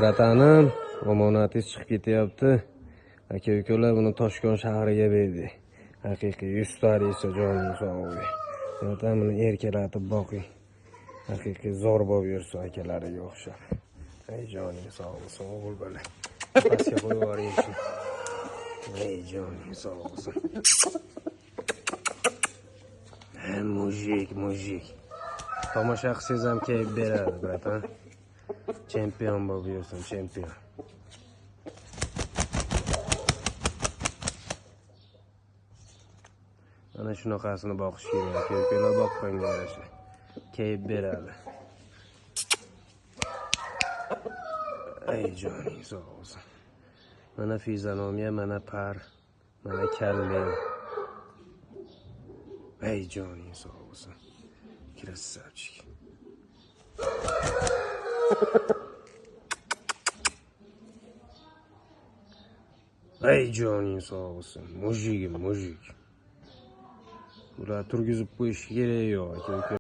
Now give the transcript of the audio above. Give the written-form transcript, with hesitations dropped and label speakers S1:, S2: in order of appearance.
S1: Bratanim, omonatingiz chiqib ketyapti. Aka ukalar buni Toshkent shahriga berdi. Haqiqiy 100 tarixcha joning sog'ligi. Bratan, buni erkalatib boqing. Haqiqiy zo'r bo'lib yursin akalariga o'xshab. Ey joning sog' bo'lsin, o'g'il bola. Pastga qo'yib yuboring shuni. Ey joning sog' bo'lsin. Mujik, mujik. Tomosha qilsangiz ham kayf beradi, bratan. Chempion bo'lib yursin, chempion. Mana shunaqasini boqish kerak, aka ukalar boqqanga yarasha kayf beradi. Ey joning sog' bo'lsin. Mana fizonomiya, mana par, mana kalla. Ey joning sog' bo'lsin. Красавчик. Ey joning sog' bo'lsin. Mujigim, mujik. Ular turgizib qo'yish kerak yo'q, aka uka.